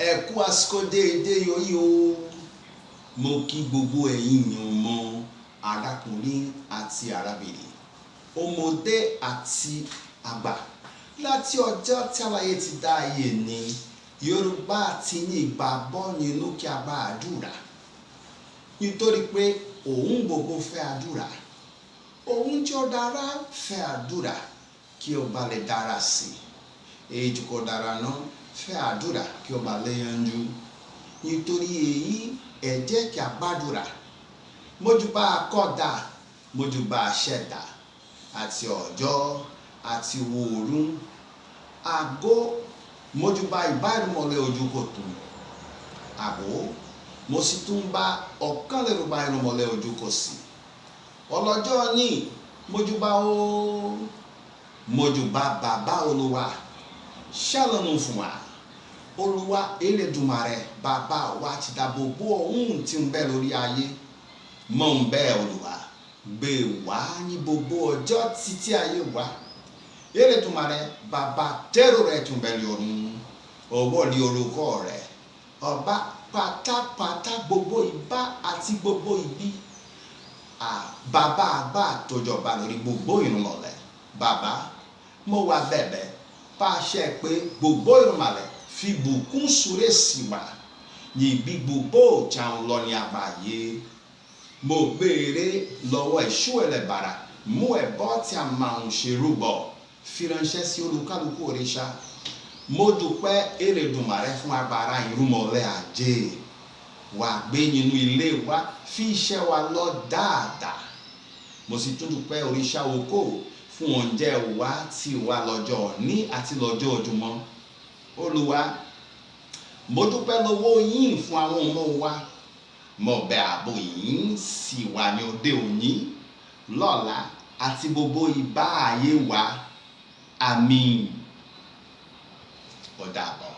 Ẹ kú àsìkò déédéé yìí o. Mo kí gbogbo ẹ̀yin ọmọ arákùnrin àti arábìnrin, ọmọdé àti àgbà. Láti ọjọ́ tí aláyé ti dá ayé ni Yorùbá ti ní ìgbàgbọ́ nínú kí a gba àdúrà. Nítorí pé òun gbogbo fẹ́ àdúrà. Ohun tí ó dára fẹ́ àdúrà kí ó bá lè dára sí i. Èyí tí kò dára náà fẹ́ àdúrà kí ó bá lè yanjú. Nítorí èyí, ẹ jẹ́ kí a gbàdúrà. Mójúbà akọ́dà, mójúbà aṣẹ̀dá, àti ọjọ́, àti òòrùn, àgọ́, mójúbà ìbá irúnmọlẹ̀ ojú kòtún. Àgọ́, mo sì tún bá ọ̀kan lérúbà irúnmọlẹ̀ ojú kòsì. Ọlọ́jọ́ ní mójúbà o, mójúbà bàbá Olúwa, ṣàlànà fún wa. Olúwa Elédùmarè bàbá wa ti dá gbogbo ohun tí ń bẹ lórí ayé. Mọ̀ ń bẹ Olúwa, gbé wá ní gbogbo ọjọ́ títí ayé wa. Elédùmarè bàbá tẹ́rù rẹ̀ tún bẹ lọ́run. Ọ̀wọ̀ ni orúkọ rẹ̀. Ọba pátápátá gbogbo ìbá àti gbogbo ibi. Bàbá àgbà tó jọba lórí gbogbo irúnmọlẹ̀. Bàbá, mo wá bẹ̀bẹ̀ pàṣẹ pé gbogbo irúnmọlẹ̀ fi bùkún súre sí wa níbi gbogbo tí a ń lọ ní àgbáyé. Mo béèrè lọ́wọ́ èṣù ẹlẹ́bàrà mú ẹbọ tí a máa ń ṣe rúbọ fi ránṣẹ́ sí olúkálùkù òrìṣà. Mo dúpẹ́ Elédùmarè fún agbára irúnmọlẹ̀ ajé. Wá gbé nínú ilé wa, fi iṣẹ́ wa lọ dáadáa. Mo sì tún dúpẹ́ òrìṣà oko fún oúnjẹ wa tí wà lọ́jọ́ òní àti lọ́jọ́ ojúmọ́. Olúwa, mo dúpẹ́ lọ́wọ́ yín fún àwọn ọmọ wa. Mo bẹ̀ ààbò yín sí wa ní òde òní, lọ́la àti gbogbo ìbá ayé wa. Àmín. Ó dàbọ̀.